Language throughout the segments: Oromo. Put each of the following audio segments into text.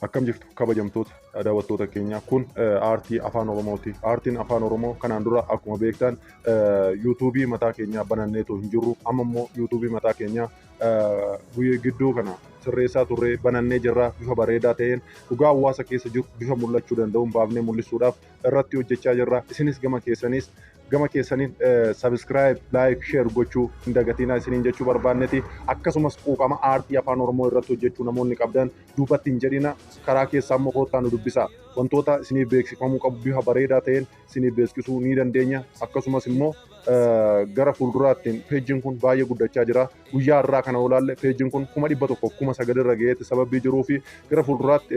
Akkam jirtu kabajamtoota daawwattoota keenya? Kun aartii Afaan Oromooti. Aartiin Afaan Oromoo kanaan dura akkuma beektan yuutuubii mataa keenyaa bananneetu hin jirru. Amma immoo yuutuubii mataa keenyaa gidduu kana sirreessaa turree banannee jirra. Bifa bareedaa ta'een dhugaa hawaasa keessa jiru bifa mul'achuu danda'uun baafnee mul'isuudhaaf irratti hojjechaa jirra. Isinis gama keessanis gama keessaniin subscribe, like, share gochuu hin dagatinaa isiniin jechuu barbaanneti. Akkasumas quuqama aartii Afaan Oromoo irratti hojjechuu namoonni qabdan duubatti hin jedhina, karaa keessaa immoo koottaa nu dubbisa. Wantoota isiniif beeksifamuu qabu bifa bareedaa ta'een isiniif beeksisuu ni dandeenya. Akkasumas immoo gara fuulduraattiin peejiin kun baay'ee guddachaa jira. Guyyaa har'aa kana olaalle peejiin kun 109,000 irra ga'eetti sababii jiruu fi gara fuulduraatti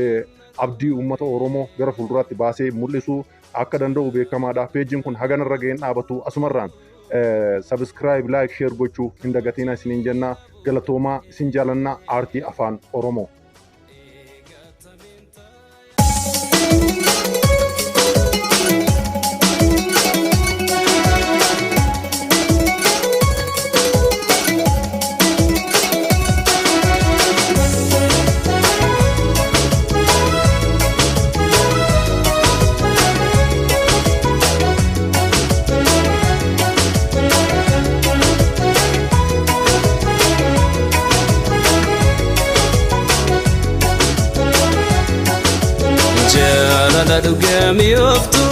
abdii uummata Oromoo gara fuulduraatti baasee mul'isuu akka danda'u beekamaadha. Peejiin kun haganarra ga'een dhaabatu asumarraan subscribe, like, share gochuu hin dagatina isiniin jenna. Galatoomaa, isin jaalannaa. Aartii Afaan Oromoo. Jaalala dhugamii ooftu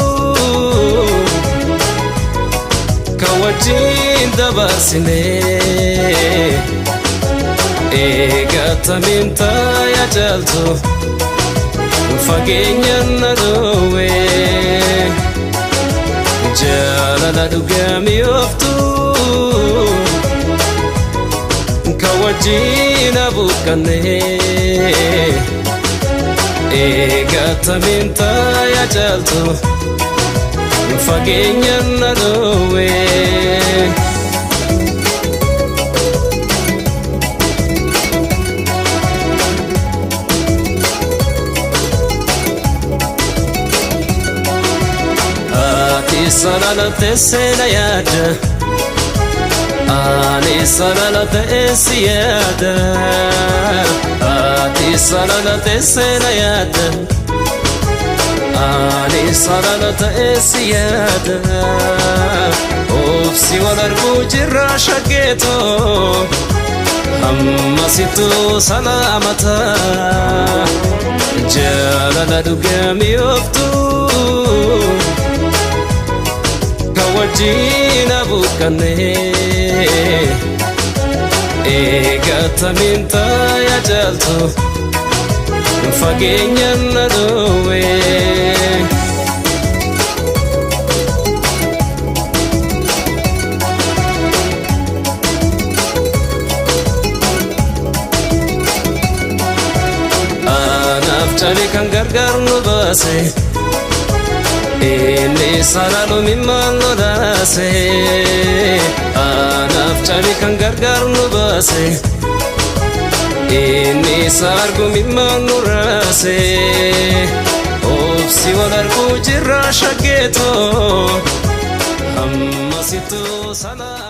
kan wajjin dabarsine, eegatamiin taaya caaltu fageenyaan na dhoowwe. Jaalala dhugamii ooftu kan wajjin abuuqqanne, eegatamiin taaya caaltu fageenyaan na dhoowwe. Ati sarara teessee na yaada, ani sarara ta'ee si yaada. Ati sarara teessee na yaada, ani sarara ta'ee si yaada. Obsi wal arguu jirra shaggeetoo, hammasitu salaamata. Jaalala dhugamii ooftu kan wajjin abuuqqanne, eegatamiin taaya caaltu fageenyaan na dhoowwe. Anaaf cali kan gargaar nu baase, inni sarara mimmaan lolaase. Anaaf cali kan gargaar nu baase, inni sargu mimmaan nu raase. Obsi wal arguu jirra shaggeetoo, hammasitu salaamata.